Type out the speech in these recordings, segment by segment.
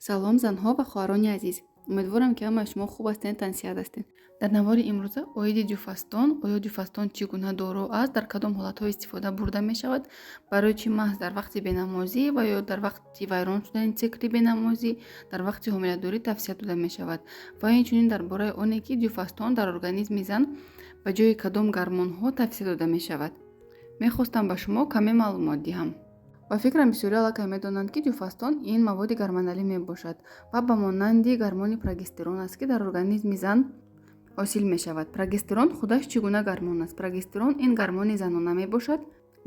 Салом, занҳо ва хоҳарони азиз! Умедворам, ки ҳамаи шумо хуб ҳастед, тансиҳат ҳастед. Дар навори имрӯза оиди дюфастон: оё дюфастон чӣ гуна дору аст, дар кадом ҳолатҳо истифода бурда мешавад, барои чӣ маҳз дар вақти бенамозӣ ва ё дар вақти вайрон шудани цикли бенамозӣ, дар вақти ҳомиладорӣ тавсия дода мешавад ва инчунин дар бораи оне, ки дюфастон дар организми зан ба ҷои кадом гармонҳо тавсия дода мешавад, мехостам ба шумо каме маълумот диҳам. Ба фикрам, бисёриҳо аллакай медонанд, ки дюфастон ин маводи гормоналӣ мебошад ва ба монанди гармони прогестерон аст, ки дар организми зан ҳосил мешавад. Прогестерон худаш чӣ гуна гармон аст? Прогестерон ин гармони занона мебошад,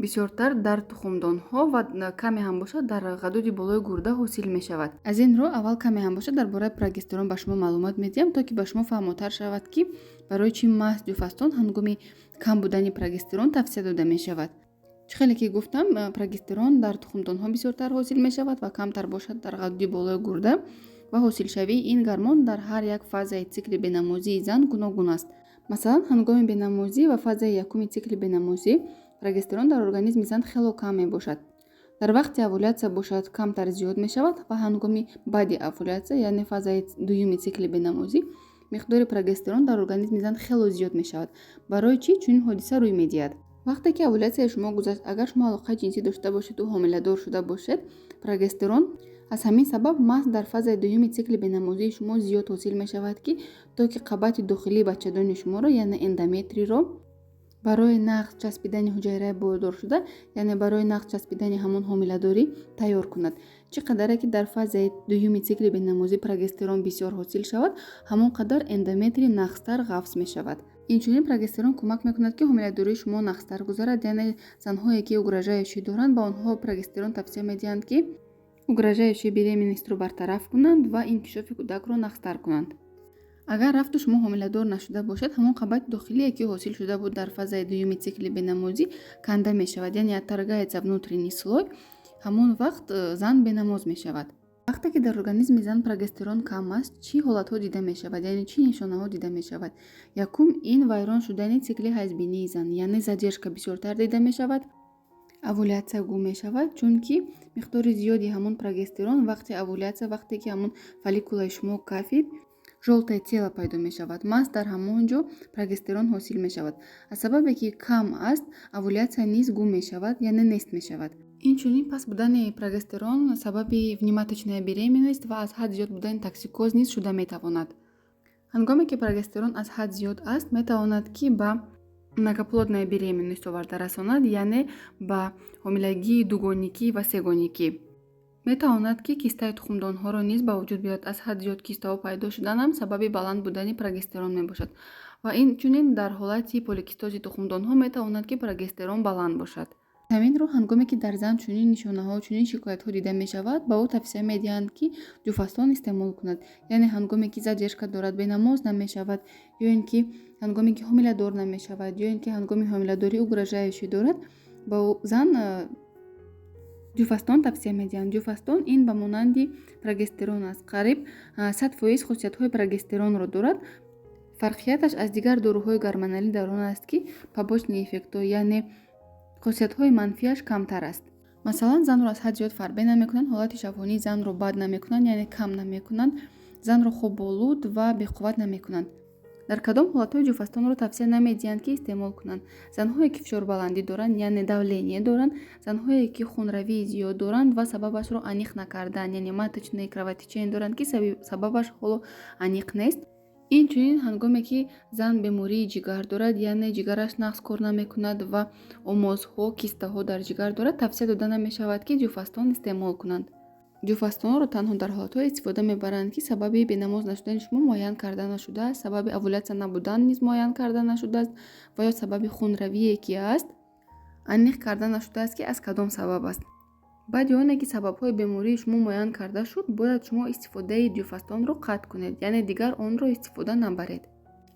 бисёртар дар тухмдонҳо ва каме ҳам бошад, дар ғадуди болои гурда ҳосил мешавад. Аз ин рӯ, аввал каме ҳам бошад, дар бораи прогестерон ба шумо маълумот медиҳам, то ки ба шумо фаҳмотар шавад, ки барои чӣ маҳз дюфастон ҳангоми кам будани прогестерон тавсия дода мешавад. Чӣ хеле ки гуфтам, прогестерон дар тухмдонҳо бисёртар ҳосил мешавад ва камтар бошад, дар ғадуди болои гурда, ва ҳосилшавии ин гармон дар ҳар як фазаи цикли бенамозии зан гуногун аст. Масалан, ҳангоми бенамозӣ ва фазаи якуми цикли бенамозӣ прогестерон дар организми зан хело кам мебошад. Дар вақти овулятсия бошад, камтар зиёд мешавад ва ҳангоми баъди овулятсия, яъне фазаи дуюми цикли бенамозӣ, миқдори прогестерон дар организми зан хело зиёд мешавад. Барои чӣ чунин ҳодиса рӯй медиҳад? Вақте ки овулятсияи шумо гузашт, агар шумо алоқаи ҷинсӣ дошта бошеду ҳомиладор шуда бошед, прогестерон аз ҳамин сабаб маҳз дар фазаи дуюми цикли бенамозии шумо зиёд ҳосил мешавад, ки то ки қабати дохилии бачадони шуморо, яъне эндометрийро, барои нағз часпидани ҳуҷайраи бордоршуда, яъне барои нағз часпидани ҳамон ҳомиладорӣ тайёр кунад. Чӣ қадаре ки дар фазаи дуюми цикли бенамозӣ прогестерон бисёр ҳосил шавад, ҳамон қадар эндометрий нағзтар ғафз мешавад. Инчунин прогестерон кӯмак мекунад, ки ҳомиладории шумо нағзтар гузарад, яъне занҳое, ки угрожающий доранд, ба онҳо прогестерон тавсия медиҳанд, ки угрожающий беременность ро бартараф кунанд ва инкишофи кӯдакро нағзтар кунанд. Агар рафту шумо ҳомиладор нашуда бошед, ҳамон қабати дохилие, ки ҳосил шуда буд дар фазаи дуюми цикли бенамозӣ, канда мешавад, яъне отторгается внутренний слой. Ҳамон вақт зан бенамоз мешавад. Вақте ки дар организми зан прогестерон кам аст, чӣ ҳолатҳо дида мешавад, яъне чӣ нишонаҳо дида мешавад? Якум ин вайрон шудани цикли ҳайзбинии зан, яъне задержка бисёртар дида мешавад, овулятсия гум мешавад, чунки миқдори зиёди ҳамон прогестерон вақти овулятсия, вақте ки ҳамон фолликулаи шумо кафид, жёлтое тело пайдо мешавад, маҳз дар ҳамон ҷо прогестерон ҳосил мешавад. Аз сабабе ки кам аст, овулятсия низ гум мешавад, яъне нест мешавад. Инчунин паст будани прогестерон сабаби внематочная беременность ва аз ҳад зиёд будани токсикоз низ шуда метавонад. Ҳангоме ки прогестерон аз ҳад зиёд аст, метавонад, ки ба многоплодная беременность оварда расонад, яъне ба ҳомилагии дугоникӣ ва сегоникӣ. Метавонад, ки кистаи тухмдонҳоро низ ба вуҷуд биёрад. Аз ҳад зиёд кистаҳо пайдо шуданам сабаби баланд будани прогестерон мебошад ва инчунин дар ҳолати поликистози тухмдонҳо метавонад, ки прогестерон баланд бошад. Ҳамин рӯ, ҳангоме ки дар зан чунин нишонаҳо, чунин шикоятҳо дида мешавад, ба ӯ тавсия медиҳанд, ки дюфастон истеъмол кунад. Яъне ҳангоме ки задержка дорад, бенамоз намешавад, ё ин ки ҳангоме ки ҳомиладор намешавад, ё ин ки ҳангоми ҳомиладорӣ угрожающий дорад, ба зан дюфастон тавсия медиҳанд. Дюфастон ин ба монанди прогестерон аст, қариб 100% хусусиятҳои прогестеронро дорад. Фарқияташ аз дигар доруҳои гормоналӣ дар он аст, ки побочный эффектҳо, яъне хусусиятҳои манфиаш камтар аст. Масалан, занро аз ҳад зиёд фарбе намекунанд, ҳолати шаҳвонии занро бад намекунанд, яъне кам намекунанд, занро хоболуд ва беқувват намекунанд. Дар кадом ҳолатҳои дюфастонро тавсия намедиҳанд, ки истеъмол кунанд? Занҳое, ки фишорбаландӣ доранд, яъне давление доранд, занҳое, ки хунравии зиёд доранд ва сабабашро аниқ накардаанд, яъне маточное кровотечение доранд, ки сабабаш ҳоло аниқ нест. Инчунин ҳангоме ки зан бемории ҷигар дорад, яъне ҷигараш нағз кор намекунад ва омозҳо, кистаҳо дар ҷигар дорад, тавсия дода намешавад, ки дюфастон истеъмол кунанд. Дюфастонро танҳо дар ҳолатҳое истифода мебаранд, ки сабаби бенамоз нашудани шумо муайян карда нашудааст, сабаби овулятсия набудан низ муайян карда нашудааст ва ё сабаби хунравие ки аст, аниқ карда нашудааст, ки аз кадом сабаб аст. Баъди оне ки сабабҳои бемории шумо муайян карда шуд, бояд шумо истифодаи дюфастонро қатъ кунед, яъне дигар онро истифода набаред.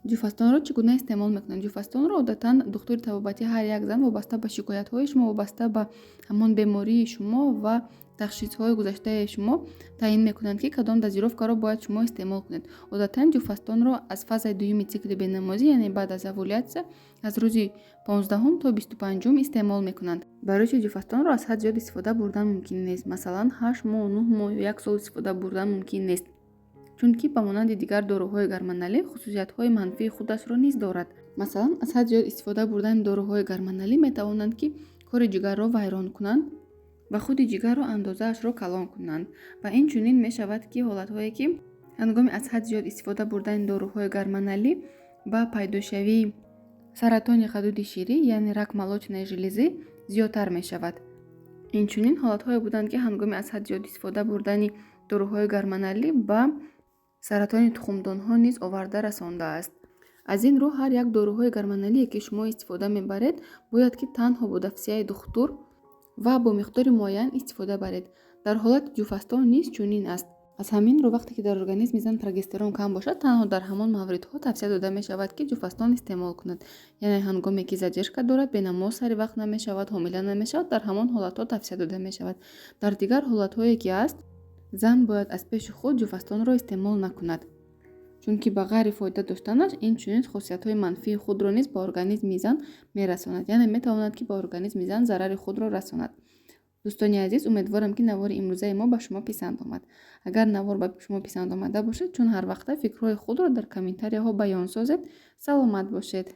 Дюфастонро чӣ гуна истеъмол мекунанд? Дюфастонро одатан духтури табобати ҳар як зан вобаста ба шикоятҳои шумо, вобаста ба ҳамон бемории шумо ва Ташхисҳои гузаштаи шумо таъин мекунанд, ки кадом дозировкаро бояд шумо истеъмол кунед. Одатан дюфастонро аз фазаи дуюми цикли бенамозӣ, яъне баъд аз овулятсия, аз рӯзи 15-ум то 25-ум истеъмол мекунанд. Барои чи дюфастонро аз ҳад зиёд истифода бурдан мумкин нест? Масалан, 8 моҳ, 9 моҳ ё як сол истифода бурдан мумкин нест, чунки ба монанди дигар доруҳои гормоналӣ хусусиятҳои манфии худашро низ дорад. Масалан, аз ҳад зиёд истифода бурдани доруҳои гормоналӣ метавонанд, ки кори ҷигарро вайрон кунанд ва худи ҷигарро андозаашро калон кунанд. Ва инчунин мешавад, ки ҳолатҳое, ки ҳангоми аз ҳад зиёд истифода бурдани доруҳои гормоналӣ ба пайдошавии саратони ғадуди ширӣ, яъне рак молочной железы, зиёдтар мешавад. Инчунин ҳолатҳое буданд, ки ҳангоми аз ҳад зиёд истифода бурдани доруҳои гормоналӣ ба саратони тухмдонҳо низ оварда расондааст. Аз ин рӯ, ҳар як доруҳои гормоналие, ки шумо истифода мебаред, бояд ки танҳо бо тавсияи духтур ва бо миқдори муайян истифода баред. Дар ҳолати дюфастон низ чунин аст. Аз ҳамин рӯ, вақте ки дар организми зан прогестерон кам бошад, танҳо дар ҳамон мавридҳо тавсия дода мешавад, ки дюфастон истеъмол кунад, яъне ҳангоме ки задержка дорад, бенамоз сари вақт намешавад, ҳомила намешавад, дар ҳамон ҳолатҳо тавсия дода мешавад. Дар дигар ҳолатҳое ки аст, зан бояд аз пеши худ дюфастонро истеъмол накунад, чунки ба ғайри фоида доштанаш инчунин хосиятҳои манфии худро низ ба организми зан мерасонад, яъне метавонад, ки ба организми зан зарари худро расонад. Дӯстони азиз, умедворам, ки навори имрӯзаи мо ба шумо писанд омад. Агар навор ба шумо писанд омада бошад, чун ҳар вақта фикрҳои худро дар комментарияҳо баён созед. Саломат бошед.